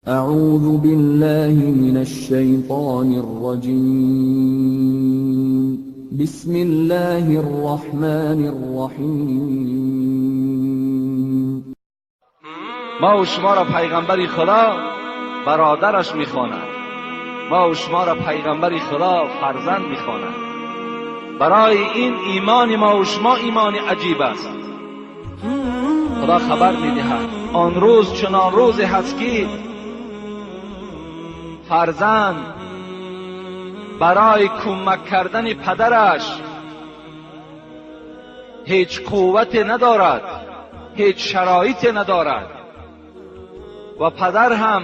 أعوذ بالله من الشيطان الرجيم. بسم الله الرحمن الرحیم. ما و شما را پیغمبر خدا برادرش میخواند، ما و شما را پیغمبر خدا فرزند میخواند. برای این ایمان ما و شما ایمان عجیب است. خدا خبر میدهد آن روز چنان روزی هست که فرزند برای کمک کردن پدرش هیچ قوت ندارد، هیچ شرایط ندارد و پدر هم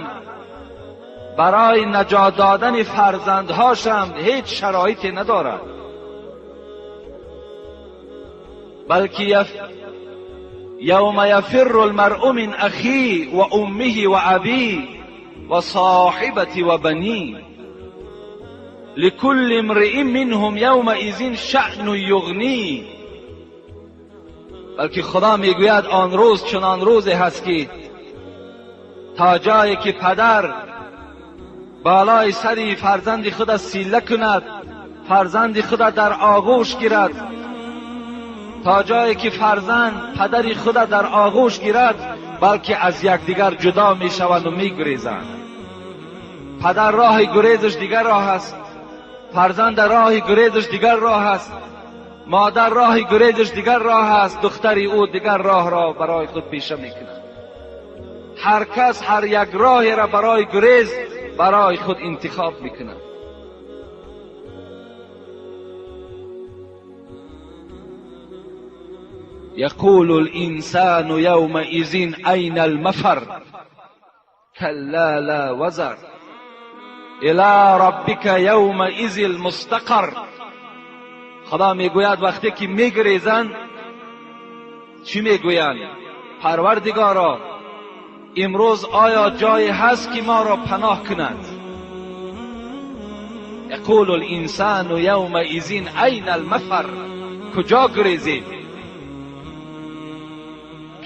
برای نجات دادن فرزندهاش هم هیچ شرایطی ندارد، بلکه یوم یفر المرء من اخیه و امه و ابیه و صاحبته و بنیه لكل امرئ منهم یومئذ شأن یغنیه. بلکه خدا میگوید آن روز چنان روزی هست که تا جایی که پدر بالای سری فرزند خود سیله کند، فرزند خود در آغوش گیرد، تا جایی که فرزند پدر خود در آغوش گیرد، بلکه از یکدیگر جدا میشوند و میگریزند. پدر راه گریزش دیگر راه است، فرزند راه گریزش دیگر راه است، مادر راه گریزش دیگر راه است، دختری او دیگر راه را برای خود پیشه میکند. هر کس هر یک راه را برای گریز برای خود انتخاب میکند. یقول الانسان یومئذ این المفر کلا لا وزر الی ربک یومئذ المستقر. خدا میگوید وقتی که میگریزند چی میگویند؟ پروردگارا امروز آیا جایی هست که ما را پناه کند؟ یقول الانسان یومئذ این المفر، کجا گریزید؟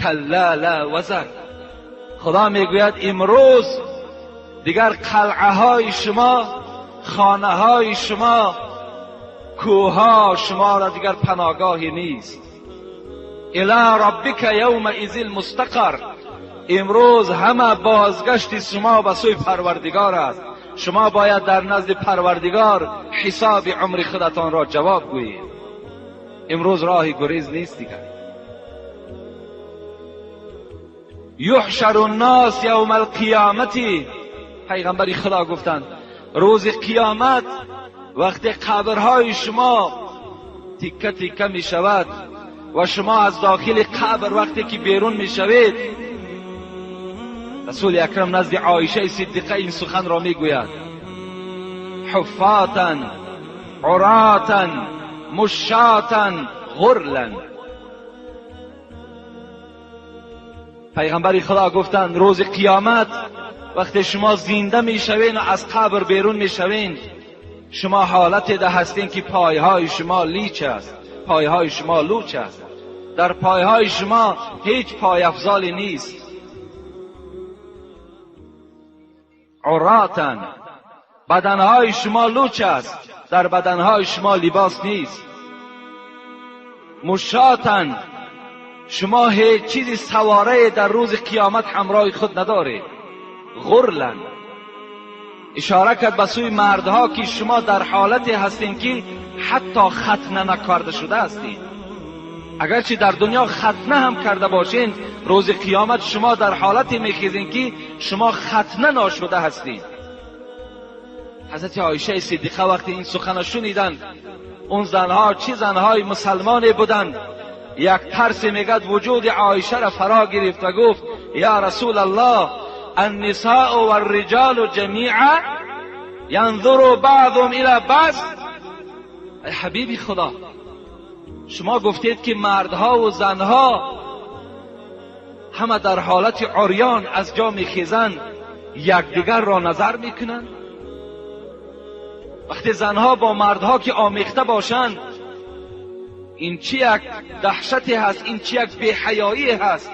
کلا لا وزر. خدا میگوید امروز دیگر قلعه های شما، خانه های شما، کوه شما را دیگر پناهگاهی نیست. الی ربک یومئذ المستقر. امروز همه بازگشت شما به سوی پروردگار است. شما باید در نزد پروردگار حساب عمر خودتان را جواب گویید. امروز راه گریز نیست دیگر. یحشر الناس یوم القیامت. پیغمبر خدا گفتند روز قیامت وقتی قبرهای شما تیکه تیکه می شود و شما از داخل قبر وقتی که بیرون می شوید، رسول اکرم نزد عایشه صدیقه این سخن را می گوید: حفاتا عراتا مشاتا غرلا. پیغمبر خدا گفتند روز قیامت وقتی شما زنده میشوین و از قبر بیرون میشوین، شما حالت ده هستین که پایهای شما لیچ است، پایهای شما لوچ است، در پایهای شما هیچ پای افزالی نیست. عراتن، بدنهای شما لوچ است، در بدنهای شما لباس نیست. مشاتن، شما هیچ چیزی سواره در روز قیامت همراه خود ندارید. غرلن، اشاره کرد به سوی مردها که شما در حالتی هستین که حتی ختنه نکرده شده هستین. اگرچه در دنیا ختنه هم کرده باشین، روز قیامت شما در حالتی میخیزین که شما ختنه ناشده هستین. حضرت عایشه صدیقه وقتی این سخن شنیدند، اون زنها چه زنهای مسلمانی بودند، یک ترس میگد وجود عایشه را فرا گرفت و گفت یا رسول الله النساء والرجال جمیعا ینظر بعضهم الی بعض. ای حبیبی خدا، شما گفتید که مردها و زنها همه در حالت عریان از جا میخیزند، یکدیگر را نظر میکنند. وقتی زنها با مردها که آمیخته باشند، این چی یک دهشتی هست، این چی یک بی‌حیایی هست.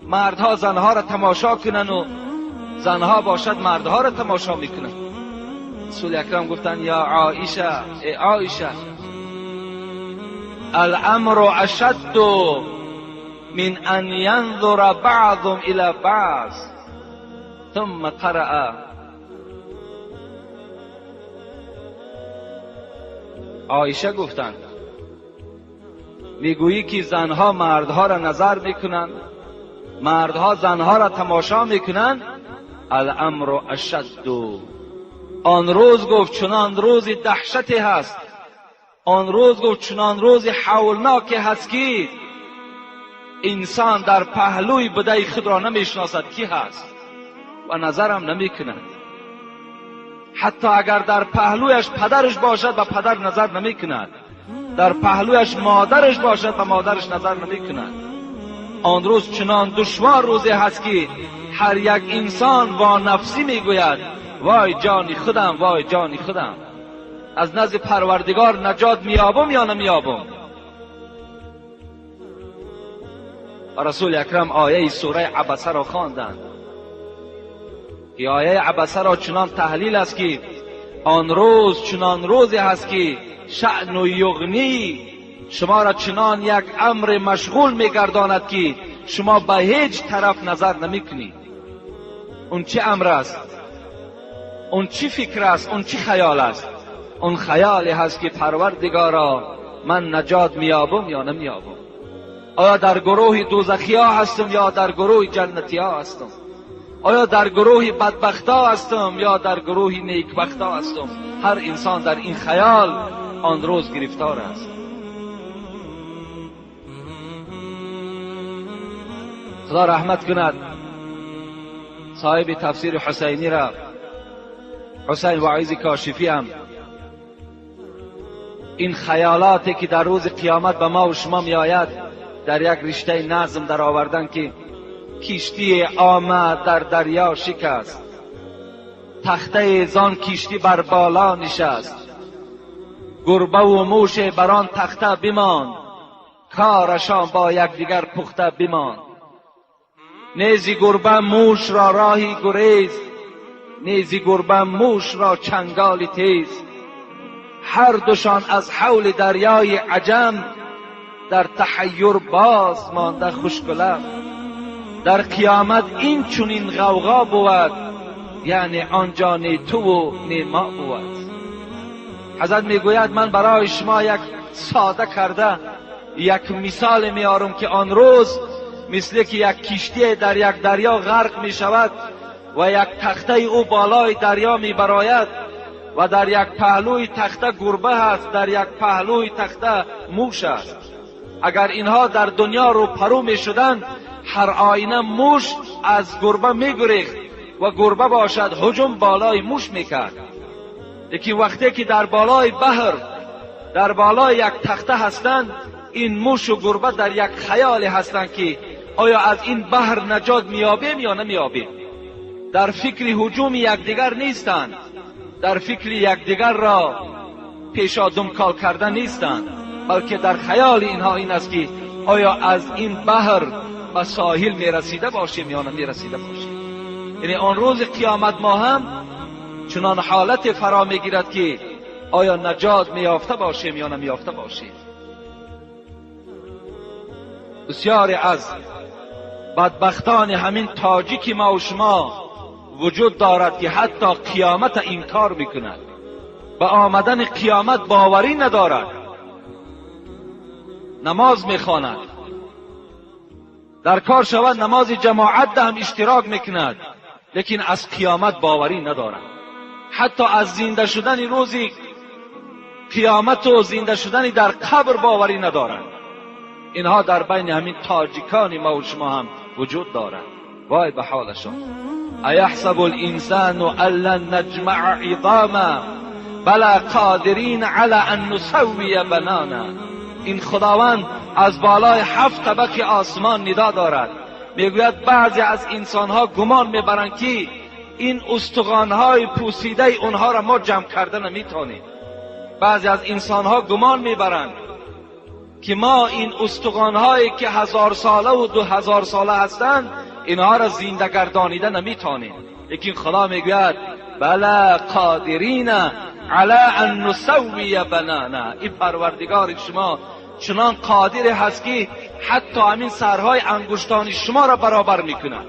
مردها زنها را تماشا کنند و زنها باشد مردها را تماشا میکنند. رسول اکرم گفتند یا عایشه، ای عایشه، الامر اشد من ان ینظر بعضهم الى بعض. ثم قرأ. عایشه گفتند میگویی که زنها مردها را نظر میکنند، مردها زنها را تماشا میکنند. الامر اشد. آن روز گفت چنان روز دهشتی هست، آن روز گفت چنان روز حولناکی هست که انسان در پهلوی بده خود را نمیشناسد کی هست و نظرم نمیکند. حتی اگر در پهلویش پدرش باشد به پدر نظر نمیکند، در پهلویش مادرش باشد به مادرش نظر نمیکند. آن روز چنان دشوار روزی هست که هر یک انسان با نفسی میگوید وای جانی خودم، وای جانی خودم، از نزد پروردگار نجات میابم یا نمیابم. رسول اکرم آیه سوره عبسه را خواندند که آیه عبسه را چنان تحلیل است که آن روز چنان روزی هست که شأن و یغنی شما را چنان یک امر مشغول میگرداند که شما به هیچ طرف نظر نمیکنید. اون چه امر است؟ اون چی فکر است؟ اون چی خیال است؟ اون خیالی هست که پروردگارا من نجات میابم یا نمیابم؟ آیا در گروه دوزخی ها هستم یا در گروه جنتی ها هستم؟ آیا در گروه بدبخت ها هستم یا در گروه نیکبخت ها هستم؟ هر انسان در این خیال آن روز گرفتار است. خدا رحمت کند صاحب تفسیر حسینی را، حسین واعظ کاشفی هم این خیالاتی که در روز قیامت به ما و شما می آید در یک رشته نظم در آوردن که کشتی آمد در دریا شکست، تخته زان کشتی بر بالا نشست، گربه و موش بر آن تخته بماند، کارشان با یکدیگر پخته بماند. نیزی گربه موش را راهی گریز، نیزی گربه موش را چنگال تیز، هر دوشان از حول دریای عجم، در تحیر باز مانده خشک لب. در قیامت این چنین غوغا بود، یعنی آنجا نی تو و نی ما بود. حضرت میگوید من برای شما یک ساده کرده یک مثال میارم که آن روز مثل که یک کشتی در یک دریا غرق می شود و یک تخته او بالای دریا می براید و در یک پهلوی تخته گربه هست، در یک پهلوی تخته موش است. اگر اینها در دنیا رو پرو می شدند، هر آینه موش از گربه می گریخت و گربه باشد هجوم بالای موش می کرد. لیکن وقتی که در بالای بحر در بالای یک تخته هستند، این موش و گربه در یک خیال هستند که آیا از این بحر نجات میابیم یا نمیابیم. در فکر هجوم یکدیگر نیستند، در فکر یکدیگر را پیشا دمکال کردن نیستند، بلکه در خیال اینها این است که آیا از این بحر به ساحل میرسیده باشیم یا نمیرسیده باشیم. یعنی آن روز قیامت ما هم چنان حالت فرا میگیرد که آیا نجات میافته باشیم یا نمیافته باشیم. بسیاری از بدبختان همین تاجیک ما و شما وجود دارد که حتی قیامت انکار میکند، به آمدن قیامت باوری ندارد، نماز میخواند، در کار شود نماز جماعت هم اشتراک میکند، لیکن از قیامت باوری ندارد. حتی از زنده شدن روز قیامت و زنده شدن در قبر باوری ندارند. اینها در بین همین تاجیکان ما و شما هم وجود دارند. وای به حالشان. ایحسب الانسان ان لن نجمع عظاما بلا قادرین علی ان نسوی بنانا. این خداوند از بالای 7 طبق آسمان ندا دارد، میگوید بعضی از انسانها گمان میبرند که این استخوانهای پوسیده اونها را ما جمع کرده نمیتونیم. بعضی از انسانها گمان میبرند که ما این استخوانهایی که 1000 ساله و 2000 ساله هستند اینها را زنده گردانیده نمیتونیم. لیکن خدا میگوید بلا قادرین علی ان نسوی بنانا. این پروردگار شما چنان قادر هست که حتی همین سرهای انگشتان شما را برابر میکند.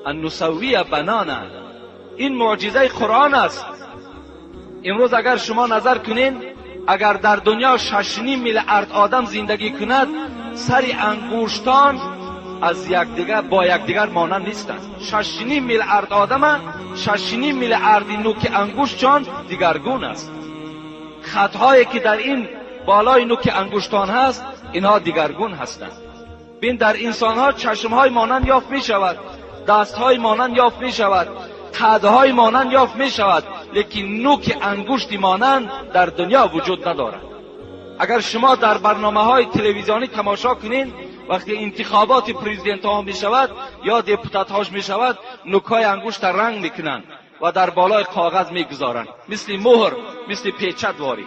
ان نسوی بنانا، این معجزه قرآن است. امروز اگر شما نظر کنین، اگر در دنیا 6.5 میلیارد آدم زندگی کند، سر انگشتان از یکدیگر با یکدیگر مانند نیستند. 6.5 میلیارد آدم، 6.5 میلیارد نوک انگشتشان دیگرگون است. خطهایی که در این بالای نوک انگشتان هست، اینها دیگرگون هستند. بین در انسانها چشمهای مانند یافت می شود، دستهای مانند یافت می شود، قدهای مانند یافت می شود، لیکن نوک انگشت مانند در دنیا وجود ندارد. اگر شما در برنامه های تلویزیونی تماشا کنین، وقتی انتخابات پرزیدنت ها می شود یا دپوتات هاش می شود، نوکای انگشت رنگ میکنند و در بالای کاغذ میگذارند، مثل مهر، مثل پیچت واری،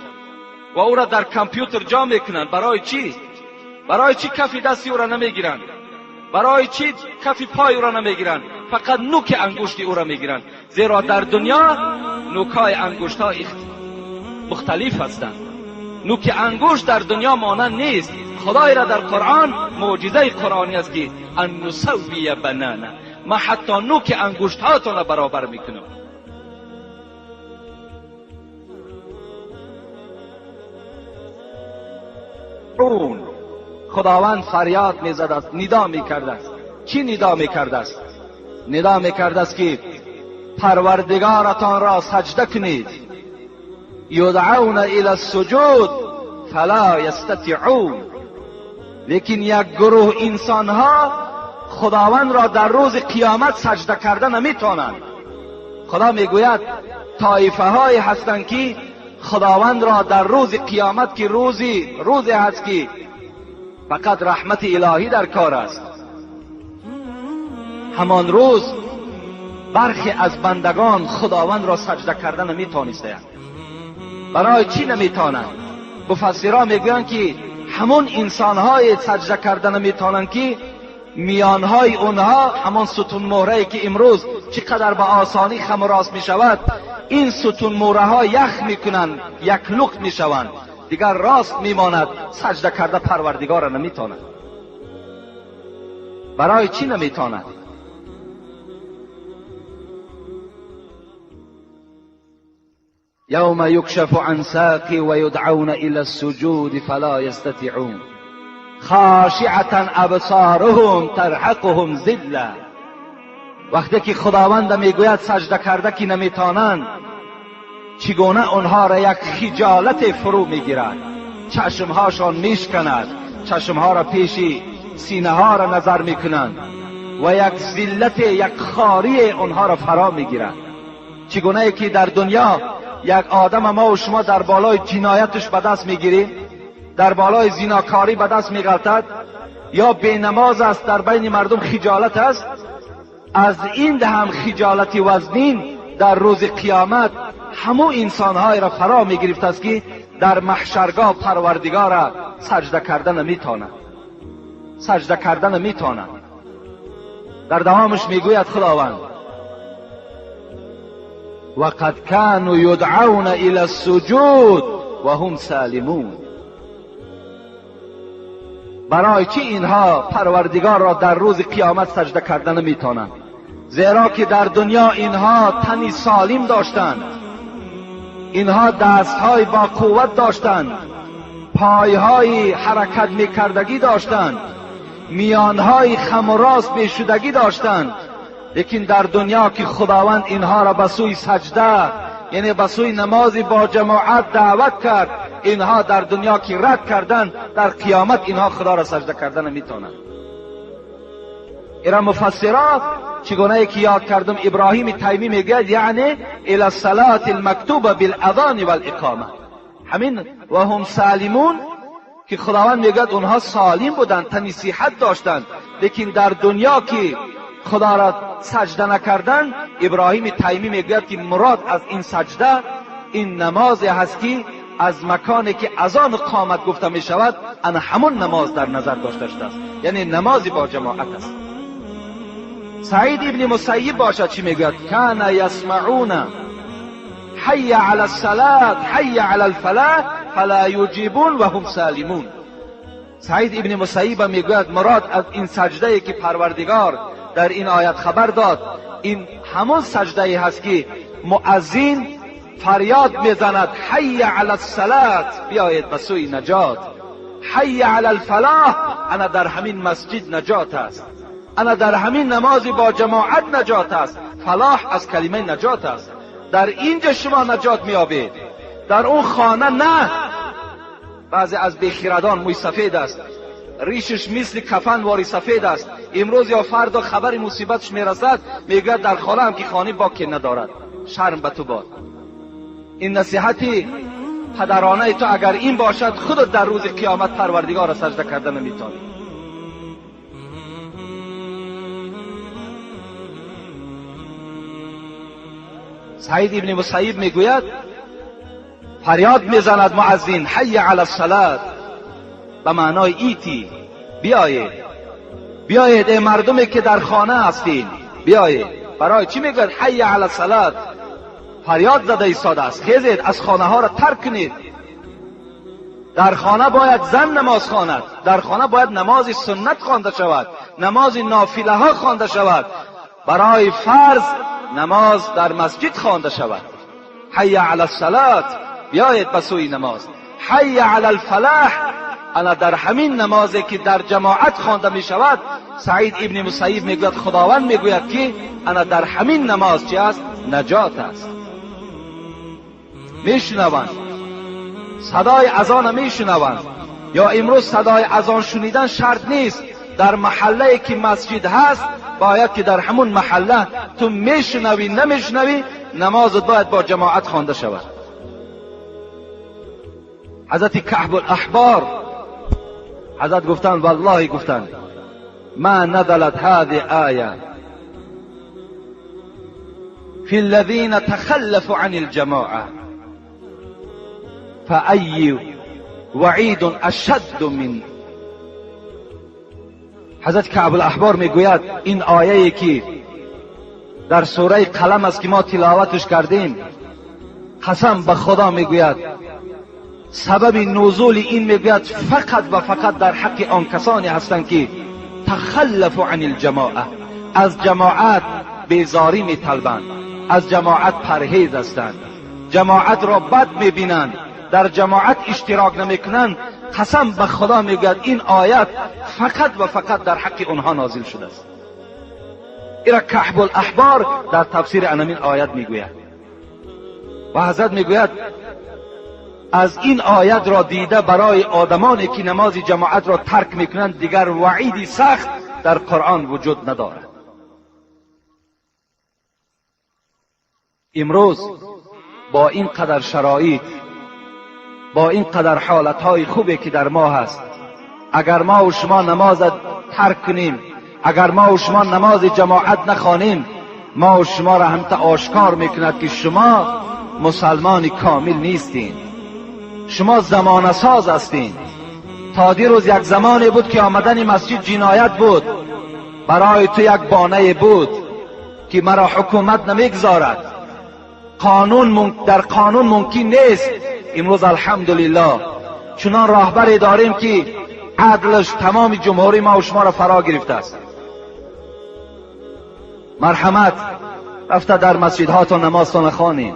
و او را در کامپیوتر جا میکنند. برای چی؟ برای چی کف دستی او را نمیگیرند؟ برای چی کف پای او را نمیگیرند؟ فقط نوک انگشت او را میگیرند، زیرا در دنیا نوکای انگشت ها مختلف هستند. نوک انگشت در دنیا مانند نیست. خدای را در قرآن معجزه قرآنی است که ان نسوی بنانا، ما حتی نوک انگشت هاتون را برابر میکنم. خداوند فریاد میزد است، ندا میکرد است. چی ندا میکرد است؟ ندا میکرد است که پروردگارتان را سجده کنید. یدعون الی السجود فلا یستطیعون. لیکن یک گروه انسانها خداوند را در روز قیامت سجده کرده نمیتونند. خدا میگوید طایفه های هستند که خداوند را در روز قیامت که روزی هست که فقط رحمت الهی در کار است، همان روز برخی از بندگان خداوند را سجده کرده نمیتونستند. برای چی نمیتونند؟ مفسران میگویند که همون انسانهای سجده کرده نمیتونند که میانهای اونها همان ستون مهره که امروز چقدر به آسانی خم و راست میشود، این ستون مهره ها یخ میکنند، یک لخت میشوند، دیگر راست میماند، سجده کرده پروردگار را نمیتواند. برای چی نمیتواند؟ یوم یکشف عن ساق و یدعون الی السجود فلا یستطیعون خاشعة ابصارهم ترهقهم ذله. وقتی که خداوند میگوید سجده کرده که نمیتوانند، چگونه آنها را یک خجالت فرو میگیرد، چشمهاشان میشکند، چشمها را پیش سینه ها را نظر میکنند و یک ذلت، یک خاری آنها را فرا میگیرد. چگونه که در دنیا یک آدم ما و شما در بالای جنایتش به دست میگیریم، در بالای زیناکاری به دست میغلطد، یا بینماز است، در بین مردم خجالت است، از این هم خجالت وزنین در روز قیامت همو انسانهای را فرا میگرفت است که در محشرگاه پروردگار را سجده کرده نمیتواند، سجده کرده نمیتواند. در دوامش میگوید خداوند وقد كانوا يدعون الى السجود وهم سالمون. برای چی اینها پروردگار را در روز قیامت سجده کرده نمیتوانند؟ زیرا که در دنیا اینها تنی سالم داشتند، اینها دستهای با قوت داشتند، پایهای حرکت میکردگی داشتند، میانهای خم و راست میشدگی داشتند، لیکن در دنیا که خداوند اینها را به سوی سجده، یعنی به سوی نماز با جماعت دعوت کرد، اینها در دنیا که رد کردند، در قیامت اینها خدا را سجده کردن نمیتونند. ایرا مفسرات چگونه که یاد کردم ابراهیم تیمی میگوید یعنی الی الصلاة المکتوبة بالاذان والاقامه، همین و هم سالمون که خداوند میگوید اونها سالم بودند، تنی صحت داشتند، لیکن در دنیا که خدا را سجده نکردن، ابراهیم تیمی میگوید که مراد از این سجده این نماز هست که از مکانی که اذان قامت گفته می شود، ان همون نماز در نظر داشته شده است، یعنی نماز با جماعت است. سعید ابن مسیب باشد چی میگوید؟ کان یسمعون حی علی الصلاة حی علی الفلاح فلا یجیبون و هم سالمون. سعید ابن مسیب میگوید مراد از این سجده که پروردگار در این آیت خبر داد، این همون سجده هست که مؤذن فریاد میزند حی علی الصلاة، بیایید به سوی نجات، حی علی الفلاح، انا در همین مسجد نجات است، انا در همین نماز با جماعت نجات است. فلاح از کلمه نجات است. در اینجا شما نجات میابید، در اون خانه نه. بعضی از بیخیردان موی سفید است، ریشش مثل کفن واری سفید است، امروز یا فردا خبر مصیبتش میرسد، میگوید در خانه هم که خانه باکی ندارد. شرم به تو باد. این نصیحتی پدرانه تو اگر این باشد، خودت در روز قیامت پروردگار را سجده کرده نمیتونی. سعید ابن مسیب میگوید فریاد میزند مؤذن حی علی الصلاة، به معنای ایتی، بیایید، بیایید ای مردمی که در خانه هستین، بیایید. برای چی میگوید حی علی الصلاة؟ فریاد زده ایستاده است، خیزید از خانه ها را ترک کنید. در خانه باید زن نماز خواند، در خانه باید نماز سنت خوانده شود، نماز نافله ها خوانده شود، برای فرض نماز در مسجد خوانده شود. حی علی الصلاة، بیایید به سوی نماز. حی علی الفلاح، انا در همین نمازی که در جماعت خوانده می شود، سعید ابن مسیب میگوید خداوند میگوید که انا در همین نماز چی است؟ نجات است. میشنوند صدای اذان، میشنوند. یا امروز صدای اذان شنیدن شرط نیست، در محله که مسجد هست باید که در همون محله تو میشنوی نمیشنوی نمازت باید با جماعت خوانده شود. حضرت کعب الاحبار حضرت گفتند والله گفتند ما نزلت هذه آیه فی الذین تخلفوا عن الجماعه فأی وعید اشد من. حضرت کعب الاحبار میگوید این آیه که در سوره قلم است که ما تلاوتش کردیم، قسم به خدا میگوید سبب نزول این میگوید فقط و فقط در حق آن کسانی هستند که تخلفوا عن الجماعه، از جماعت بیزاری میطلبند، از جماعت پرهیز هستند، جماعت را بد میبینند، در جماعت اشتراک نمیکنند. قسم به خدا میگوید این آیت فقط و فقط در حق آنها نازل شده است. ایرا کعب الاحبار در تفسیر انمین آیت میگوید و حضرت میگوید از این آیت را دیده برای آدمانی که نماز جماعت را ترک میکنند دیگر وعیدی سخت در قرآن وجود ندارد. امروز با این قدر شرایط، با این قدر حالتهای خوبی که در ما هست، اگر ما و شما نماز ترک کنیم، اگر ما و شما نماز جماعت نخوانیم، ما و شما را هم تا آشکار میکند که شما مسلمان کامل نیستین، شما زمانه ساز هستین. تا دیروز یک زمانی بود که آمدن مسجد جنایت بود، برای تو یک بانه بود که مرا حکومت نمیگذارد، قانون در قانون ممکن نیست. امروز الحمدلله چنان راهبری داریم که عدلش تمام جمهوری ما و شما را فرا گرفته است. مرحمت رفته در مسجدهاتون نمازتان خوانید.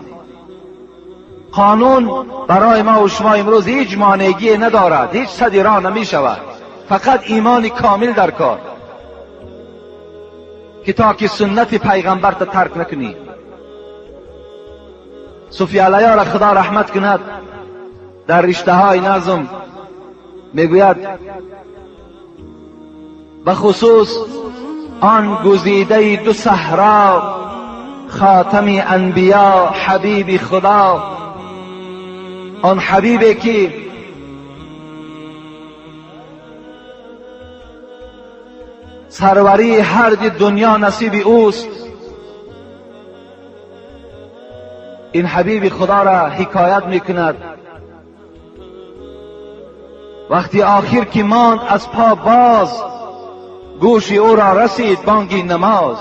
قانون برای ما و شما امروز هیچ مانعگی ندارد، هیچ سدی راه نمی شود، فقط ایمان کامل در کار که تا که سنت پیغمبر تا ترک نکنی. صوفی علیه را خدا رحمت کند در رشته های نظم میگوید به خصوص آن گزیده دو صحرا، خاتم انبیا، حبیب خدا، آن حبیبی که سروری هر دنیا نصیب اوست، این حبیب خدا را حکایت میکند. وقتی آخر که ماند از پا باز، گوش او را رسید بانگی نماز.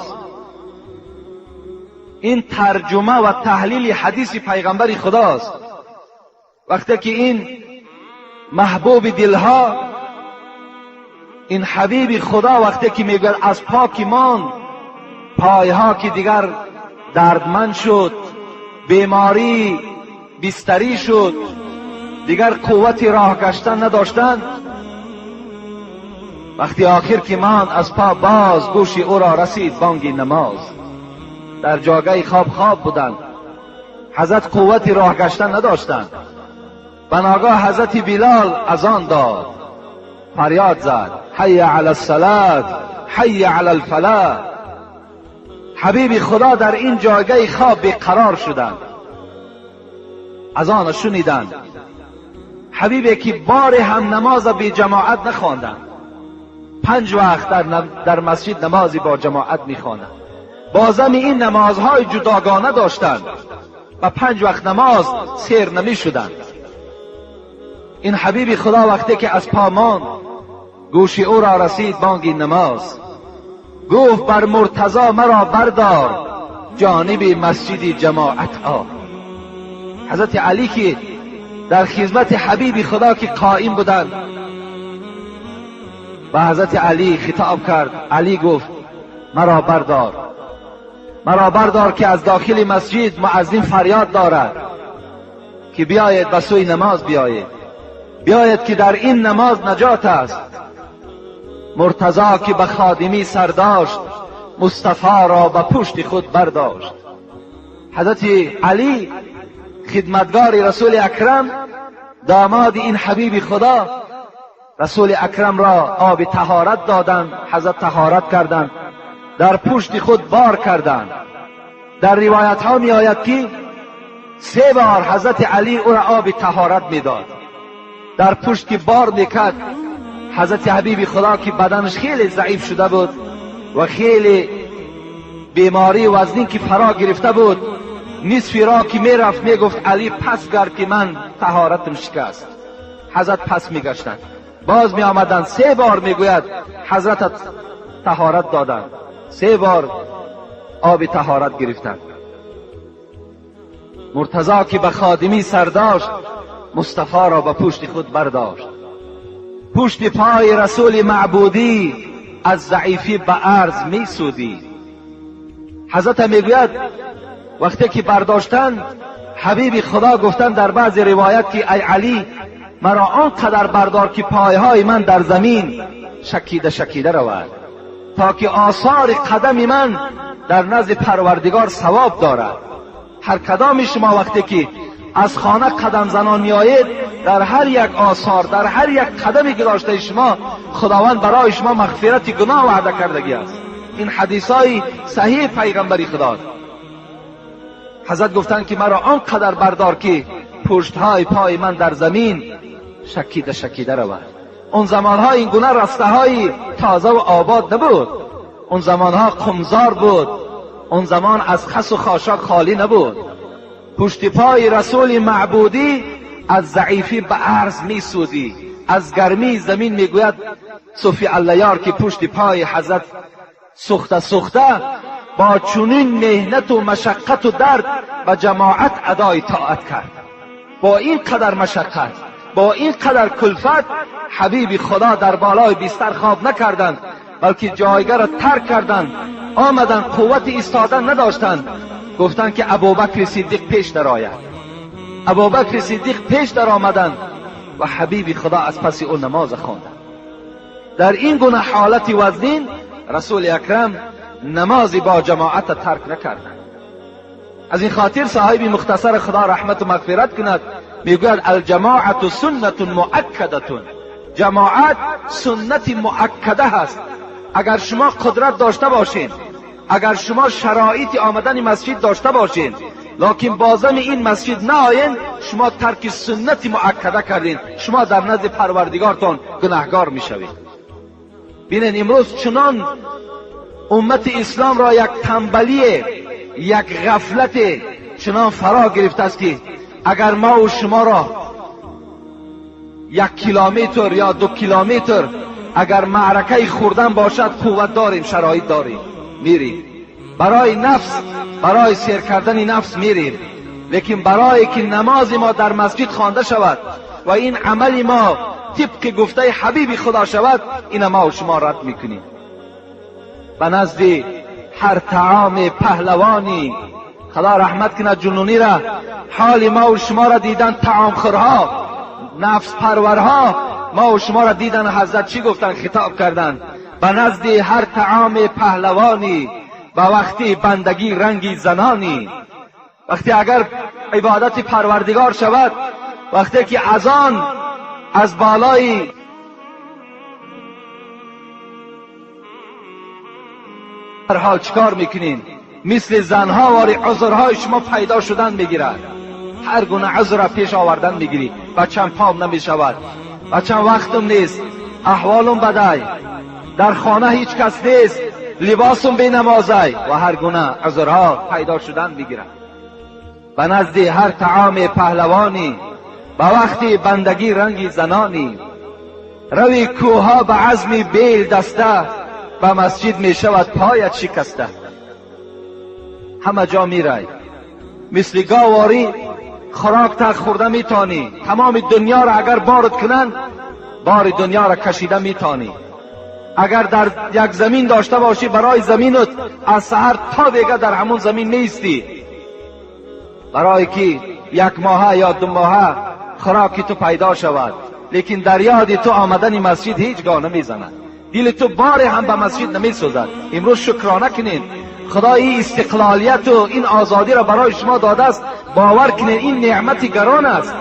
این ترجمه و تحلیل حدیث پیغمبر خداست. وقتی که این محبوب دلها، این حبیب خدا وقتی که میگوید از پا که ماند، پایها که دیگر دردمند شد، بیماری بستری شد، دیگر قوت راه گشتن نداشتند، وقتی آخر که ماند از پا، باز گوش او را رسید بانگ نماز. در جاگه خواب خواب بودند، حضرت قوت راه گشتن نداشتند. بناگاه حضرت بلال اذان داد، فریاد زد حی علی الصلاة حی علی الفلاح. حبیب خدا در این جایگاه خواب بیقرار شدند، اذان شنیدند. حبیبی که بار هم نماز بی جماعت نخواندند، 5 وقت در مسجد نمازی با جماعت میخواندند. بازم این نمازهای جداگانه داشتند و 5 وقت نماز سیر نمی شدند. این حبیب خدا وقتی که از پا ماند، گوش او را رسید بانگ نماز. گفت بر مرتضی مرا بردار، جانب مسجد جماعت آ. حضرت علی که در خدمت حبیب خدا که قائم بودند، و حضرت علی خطاب کرد. علی گفت مرا بردار، مرا بردار که از داخل مسجد مؤذن فریاد دارد که بیاید به سوی نماز بیایید، بیاید که در این نماز نجات است. مرتضی که به خادمی سر داشت، مصطفی را به پشت خود برداشت. حضرت علی خدمتگار رسول اکرم، داماد این حبیب خدا، رسول اکرم را آب طهارت دادند، حضرت طهارت کردند، در پشت خود بار کردند. در روایت ها می آید که 3 بار حضرت علی او را آب طهارت می داد، در پشت که بار میکرد. حضرت حبیب خدا که بدنش خیلی ضعیف شده بود و خیلی بیماری وزنین که فرا گرفته بود، نصف را که میرفت میگفت علی پس گرد که من طهارتم شکست. حضرت پس میگشتند، باز می آمدند، 3 بار میگوید حضرت طهارت دادند، 3 بار آب طهارت گرفتند. مرتضی که به خادمی سر داشت، مصطفی را به پشت خود برداشت. پشت پای رسول معبودی از ضعیفی به عرض می سودی. حضرت میگوید وقتی که برداشتند، حبیب خدا گفتند در بعض روایت که ای علی مرا آنقدر بردار که پایهای من در زمین شکیده شکیده رود، تا که آثار قدم من در نزد پروردگار ثواب دارد. هر کدام شما وقتی که از خانه قدم زنان میآید، در هر یک آثار، در هر یک قدمی که داشته شما، خداوند برای شما مغفرت گناه وعده کردگی است. این حدیث های صحیح پیغمبری خداست. حضرت گفتند که مرا آنقدر بردار که پشتهای پای من در زمین شکیده شکیده رود. اون زمانها این گونه رسته های تازه و آباد نبود، اون زمانها قمزار بود، اون زمان از خس و خاشاک خالی نبود. پشت پای رسول معبودی از ضعیفی به عرض می سوزی، از گرمی زمین میگوید صوفی اللهیار که پشت پای حضرت سوخته سوخته با چنین مهنت و مشقت و درد به جماعت ادای طاعت کرد. با این قدر مشقت، با این قدر کلفت، حبیب خدا در بالای بستر خواب نکردند، بلکه جایگاه را ترک کردند، آمدند، قوت ایستادن نداشتند. گفتند که ابوبکر صدیق پیش درآید. ابوبکر صدیق پیش در آمدند و حبیب خدا از پس او نماز خواندند. در این گونه حالت وزنین رسول اکرم نماز با جماعت ترک نکردند. از این خاطر صاحب مختصر خدا رحمت و مغفرت کند، میگوید الجماعت سنت مؤکده، جماعت سنت مؤکده هست. اگر شما قدرت داشته باشین، اگر شما شرایط آمدن مسجد داشته باشین، لکن بازم این مسجد نه آیین، شما ترک سنت مؤکده کردین، شما در نزد پروردگارتان گناهگار میشوید. بینین امروز چنان امت اسلام را یک تنبلی، یک غفلت چنان فرا گرفته است که اگر ما و شما را 1 کیلومتر یا 2 کیلومتر اگر معرکه خوردن باشد، قوت داریم، شرایط داریم، میریم. برای نفس، برای سیر کردن نفس میریم، لیکن برای که نماز ما در مسجد خوانده شود و این عمل ما طبق گفته حبیب خدا شود، این ما و شما رد میکنیم. به نزد هر طعام پهلوانی، خدا رحمت کند جنونی را، حال ما و شما را دیدن طعام خورها، نفس پرورها، ما و شما را دیدن. حضرت چی گفتن؟ خطاب کردن: به نزد هر طعام پهلوانی، به وقتی بندگی رنگی زنانی. وقتی اگر عبادت پروردگار شود، وقتی که اذان از بالای هر حال چیکار میکنین؟ مثل زنها واری عذرهای شما پیدا شدن میگیرد. هر گونه عذر پیش آوردن میگیری. بچم پام نمیشود، بچم وقتم نیست، احوالم بدای، در خانه هیچ کس نیست، لباسم بی نمازای، و هر گونه عذرها پیدا شدن میگیرد. به نزد هر طعام پهلوانی، به وقتی بندگی رنگی زنانی. روی کوها به عزم بیل دسته، به مسجد می شود پایت شکسته. همه جا می رای، مثل گاواری خوراک تا خورده می تانی. تمام دنیا را اگر بارد کنند، بار دنیا را کشیده می تانی. اگر در یک زمین داشته باشی، برای زمینت از سحر تا بیگه در همون زمین نیستی، برای که یک ماهه یا 2 ماهه خوراکی تو پیدا شود. لیکن در یاد تو آمدن مسجد هیچگاه نمیزند، دل تو بار هم به مسجد نمیسوزد. امروز شکرانه کنین، خدا این استقلالیت و این آزادی را برای شما داده است. باور کنین این نعمت گران است.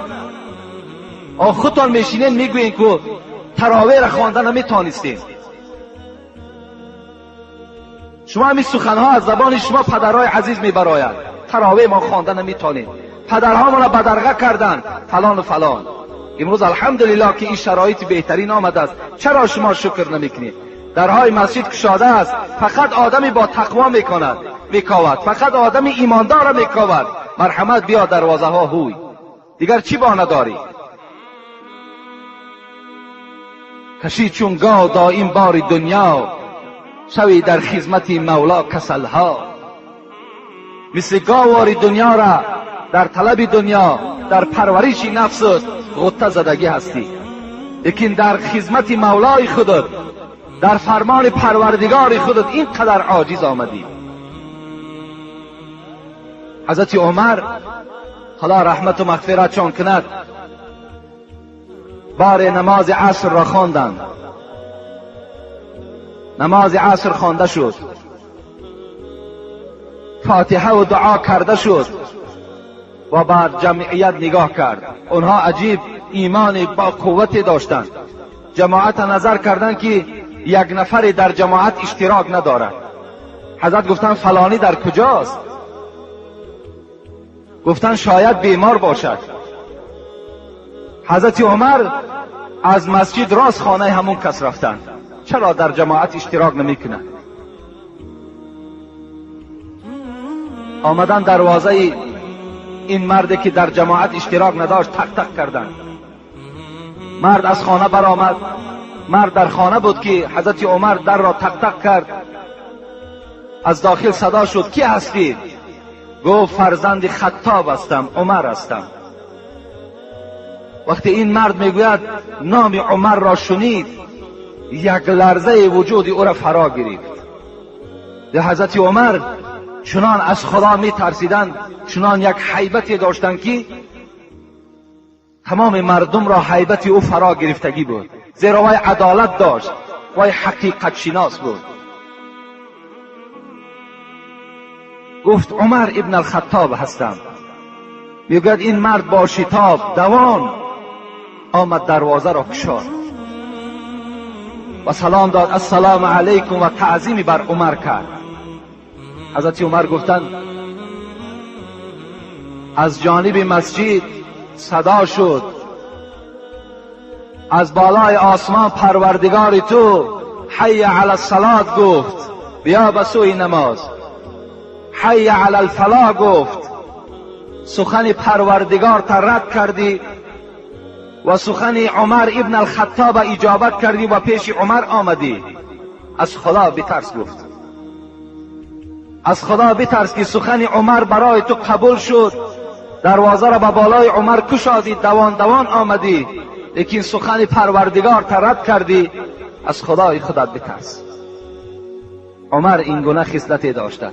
خودتان میشینین میگویین که تراویح را خوانده نمیتانستین. شما همین سخنها از زبان شما پدرهای عزیز میبراید. تراویح ما خوانده نمیتانیم، پدرها ما را بدرقه کردن، فلان و فلان. امروز الحمدلله که این شرایط بهترین آمده است. چرا شما شکر نمیکنید؟ درهای مسجد کشاده است. فقط آدمی با تقوا میکند میکاود، فقط آدمی ایماندار میکاود. مرحمت بیا دروازه ها هوی، دیگر چی بانه داری؟ کشی چون گاو دایم بار دنیا، شوی در خدمت مولا کسلها. مثل گاواری دنیا را در طلب دنیا، در پرورش نفست غطه زدگی هستی، لیکن در خدمت مولای خودت، در فرمان پروردگار خودت اینقدر عاجز آمدی. حضرت عمر خدا رحمت و مغفرت کند، بار نماز عصر را خواندند. نماز عصر خوانده شد، فاتحه و دعا کرده شد و بر جمعیت نگاه کرد. آنها عجیب ایمان با قوت داشتند. جماعت نظر کردند که یک نفر در جماعت اشتراک ندارد. حضرت گفتند فلانی در کجاست؟ گفتند شاید بیمار باشد. حضرت عمر از مسجد راست خانه همون کس رفتند. چرا در جماعت اشتراک نمی کند؟ آمدن دروازه این مردی که در جماعت اشتراک نداشت تق تق کردند. مرد از خانه برآمد. مرد در خانه بود که حضرت عمر در را تق تق کرد. از داخل صدا شد کی هستی؟ گفت فرزند خطاب هستم، عمر هستم. وقتی این مرد میگوید نام عمر را شنید، یک لرزه وجود او را فرا گرفت. حضرت عمر چنان از خدا می ترسیدند، چنان یک هیبتی داشتند که تمام مردم را هیبت او فرا گرفتگی بود، زیرا وی عدالت داشت، وی حقیقت شناس بود. گفت عمر ابن الخطاب هستم. میگوید این مرد با شتاب دوان آمد، دروازه را گشاد و سلام داد، السلام علیکم، و تعظیمی بر عمر کرد. حضرت عمر گفتند از جانب مسجد صدا شد، از بالای آسمان پروردگار تو حی علی الصلاة گفت، بیا به سوی نماز. حی علی الفلاح گفت. سخن پروردگار تا رد کردی و سخن عمر ابن الخطاب اجابت کردی و پیش عمر آمدی، از خدا بترس گفت. از خدا بترس که سخن عمر برای تو قبول شد، دروازه را به بالای عمر کشادی، دوان دوان آمدی، لیکن سخن پروردگار ترد کردی. از خدای خودت بترس. عمر این گونه خصلت داشته.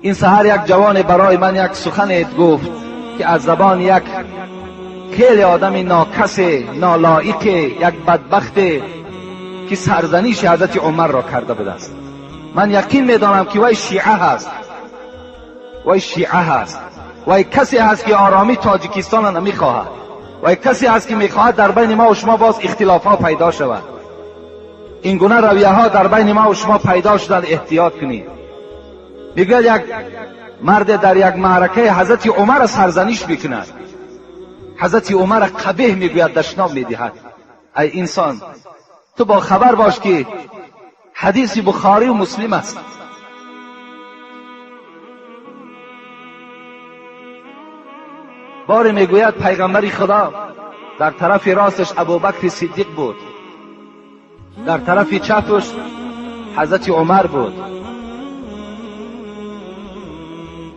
این سحر یک جوان برای من یک سخن گفت که از زبان یک خیلی آدم ناکس، نالایق، یک بدبخت که سرزنش حضرت عمر را کرده بوده است. من یقین میدانم که وی شیعه هست، وی شیعه هست، وی کسی هست که آرامی تاجیکستان را نمیخواهد، وی کسی هست که میخواهد در بین ما و شما باز اختلاف ها پیدا شود. این گونه رویه ها در بین ما و شما پیدا شدند، احتیاط کنید. میگوید یک مرد در یک معرکه حضرت عمر سرزنش میکند، حضرت عمر قبیح میگوید، دشنام میدهد. ای انسان، تو با خبر باش که حدیث بخاری و مسلم است. باری میگوید پیغمبر خدا در طرف راستش ابوبکر صدیق بود، در طرف چپش حضرت عمر بود.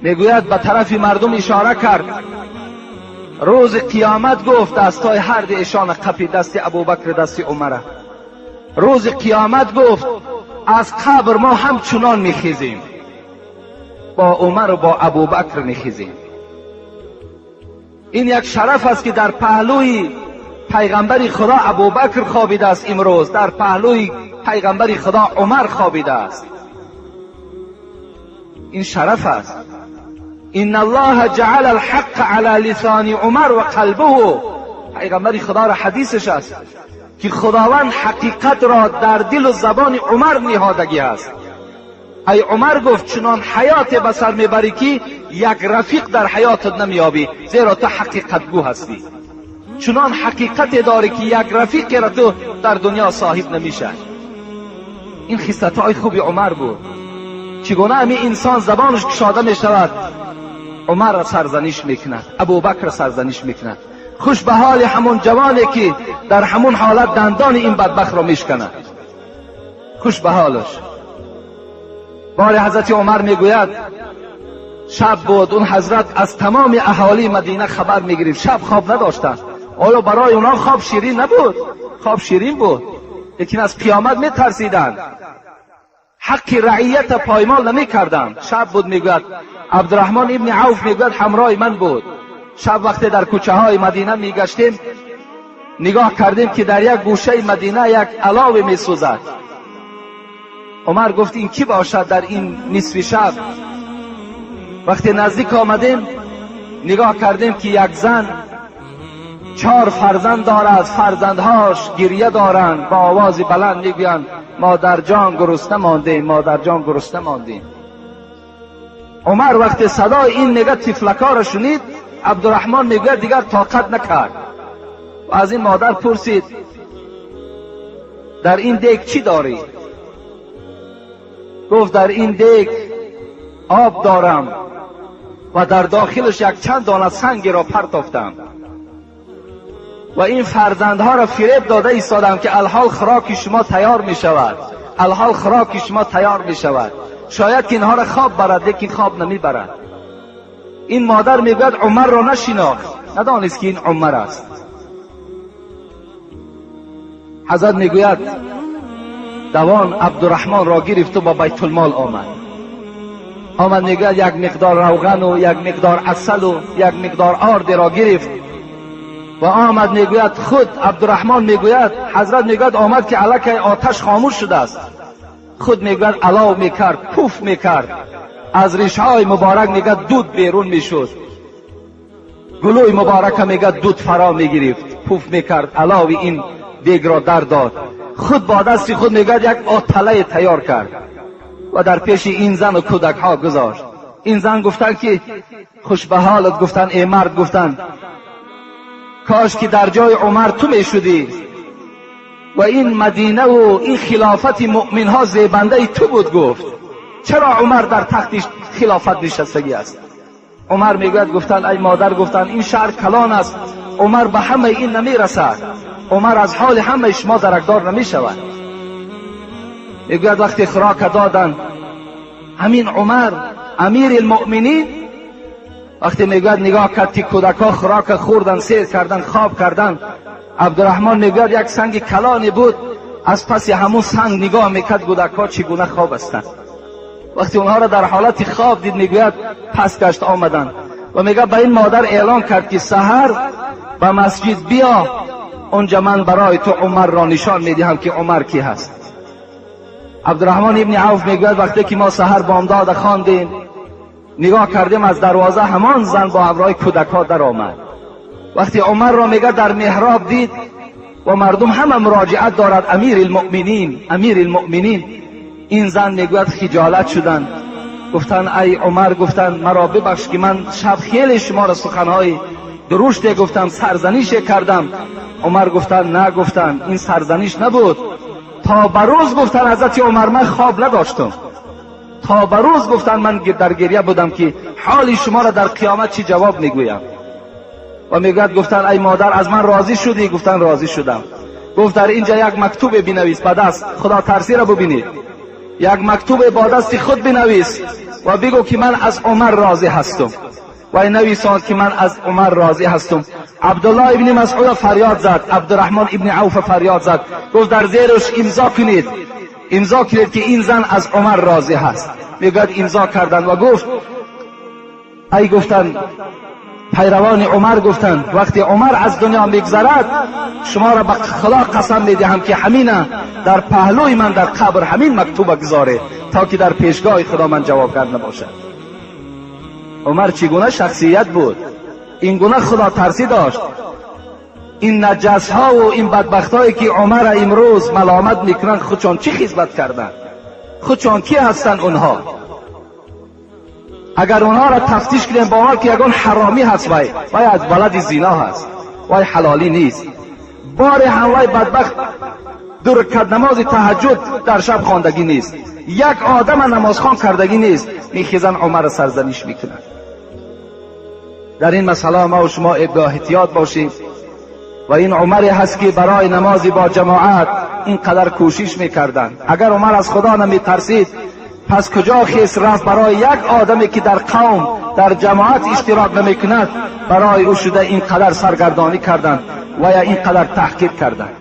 میگوید به طرف مردم اشاره کرد، روز قیامت گفت دستای هر دو ایشان قپی، دست ابوبکر دست عمر. روز قیامت گفت از قبر ما همچنان میخیزیم، با عمر و با ابوبکر میخیزیم. این یک شرف است که در پهلوی پیغمبر خدا ابوبکر خوابیده است امروز، در پهلوی پیغمبر خدا عمر خوابیده است. این شرف است. ان الله جعل الحق علی لسان عمر و قلبه. پیغمبر خدا را حدیثش است که خداوند حقیقت را در دل و زبان عمر نهادگی است. ای عمر گفت چنان حیات به سر میبری که یک رفیق در حیاتت نمیابی، زیرا تو حقیقت گو هستی. چنان حقیقت داری که یک رفیق را تو در دنیا صاحب نمیشه. این خصلت‌های خوب عمر بود. چگونه همین انسان زبانش کشاده میشود، عمر را سرزنش میکند، ابوبکر را سرزنش میکند. خوش به حال همون جوانی که در همون حالت دندان این بدبخت را میشکند. خوش به حالش. بار حضرت عمر میگوید شب بود، اون حضرت از تمام اهالی مدینه خبر میگرفت، شب خواب نداشتند. آیا برای اونا خواب شیرین نبود؟ خواب شیرین بود، لیکن از قیامت میترسیدند، حق رعیت پایمال نمیکردند. شب بود، میگوید عبدالرحمن ابن عوف میگوید همراه من بود. شب وقتی در کوچه های مدینه میگشتیم، نگاه کردیم که در یک گوشه مدینه یک علاوه میسوزد. عمر گفت این کی باشد در این نصف شب؟ وقتی نزدیک آمدیم نگاه کردیم که یک زن 4 فرزند دارد، فرزندهاش گریه دارند، با آواز بلند میگویند مادر جان گرسنه ماندیم، مادر جان گرسنه ماندیم. عمر وقتی صدای این میگه طفلکا را شنید، عبدالرحمن میگوید دیگر طاقت نکرد و از این مادر پرسید در این دیگ چی داری؟ گفت در این دیگ آب دارم و در داخلش یک چند دانه سنگ را پرتافتم و این فرزندها را فریب داده ایستادم که الحال خوراک شما تیار می شود، الحال خوراک شما تیار می شود. شاید که اینها را خواب برد، لیکن خواب نمی برد. این مادر میگوید عمر را نشناخت، ندانست که این عمر است. حضرت میگوید دوان عبدالرحمن را گرفت و با بیت المال آمد. آمد میگوید یک مقدار روغن و یک مقدار عسل و یک مقدار آرد را گرفت و آمد. میگوید خود عبدالرحمن میگوید حضرت میگوید آمد که الکی آتش خاموش شده است. خود میگوید علاو میکرد، پوف میکرد، از ریشهای مبارک میگه دود بیرون میشد، گلوی مبارک میگه دود فرا میگرفت، پوف میکرد، علاو این دیگ را در داد. خود با دست خود میگه یک آتله تیار کرد و در پیش این زن و کودک ها گذاشت. این زن گفتن که خوش به حالت، گفتن ای مرد، گفتن کاش که در جای عمر تو میشدی و این مدینه و این خلافت مؤمن ها زیبنده تو بود. گفت چرا عمر در تخت خلافت نشستگی است؟ عمر میگوید گفتن ای مادر، گفتن این شهر کلان است، عمر به همه این نمیرسد، عمر از حال همه شما درکدار نمیشود. میگوید وقتی خوراک دادن ҳамин Умар амир المؤمنین وقتی میگوید نگاه کرد که کودک‌ها خوراک خوردن، سیر کردن، خواب کردن، عبدالرحمن میگوید یک سنگ کلانی بود، از پس همون سنگ نگاه میکرد کودک‌ها چگونه خواب هستند. وقتی اونها را در حالت خواب دید میگوید پس گشت آمدن و میگه به این مادر اعلان کرد که سحر به مسجد بیا، اونجا من برای تو عمر را نشان میدهم که عمر کی هست. عبدالرحمن ابن عوف میگوید وقتی که ما سحر بامداد خواندیم نگاه کردیم از دروازه همان زن با همراه کودک‌ها در آمد. وقتی عمر را میگه در محراب دید و مردم همه مراجعت دارد امیر المؤمنین، امیر المؤمنین، این زن میگوید خجالت شدند، گفتن ای عمر، گفتن مرا ببخش که من شب خیلی شما را سخنهای درشت گفتم، سرزنش کردم. عمر گفتن نه، گفتن این سرزنش نبود، تا به روز گفتن حضرت عمر من خواب نداشتم، تا به روز گفتن من در گریه بودم که حال شما را در قیامت چی جواب میگویم. و میگوید گفتن ای مادر از من راضی شدی؟ گفتن راضی شدم. گفت در اینجا یک مکتوب بنویس با دست، خدا ترسی را ببینید، یک مکتوب با دست خود بنویس و بگو که من از عمر راضی هستم. و نویساند که من از عمر راضی هستم. عبدالله ابن مسعود فریاد زد، عبدالرحمن ابن عوف فریاد زد، گفت در زیرش امضا کنید، امضا کنید که این زن از عمر راضی هست. میگوید امضا کردن و گفت ای گفتن پیروان عمر گفتند وقتی عمر از دنیا میگذرد شما را به خدا قسم میدهم که همینه در پهلوی من در قبر همین مکتوب گذاره تا که در پیشگاه خدا من جوابگر نباشد. عمر چگونه شخصیت بود، این گونه خدا ترسی داشت. این نجس ها و این بدبخت هایی که عمر امروز ملامت میکنند خودشان چی خدمت کردند؟ خودشان کی هستند اونها؟ اگر اونها را تفتیش کنیم باور که یگان حرامی هست، وای وای از ولد زینا هست، وای حلالی نیست. بار هم وای بدبخت دو رکعت نماز تهجد در شب خواندگی نیست، یک آدم نمازخوان کردگی نیست، میخیزن عمر سرزنش میکنن. در این مسئله ما و شما احتیاط باشیم. و این عمری هست که برای نماز با جماعت اینقدر کوشش میکردند. اگر عمر از خدا نمیترسید پس کجا خیس رفت برای یک آدمی که در قوم در جماعت اشتراک نمیکند برای او شده اینقدر سرگردانی کردند و یا اینقدر تحقیر کردند.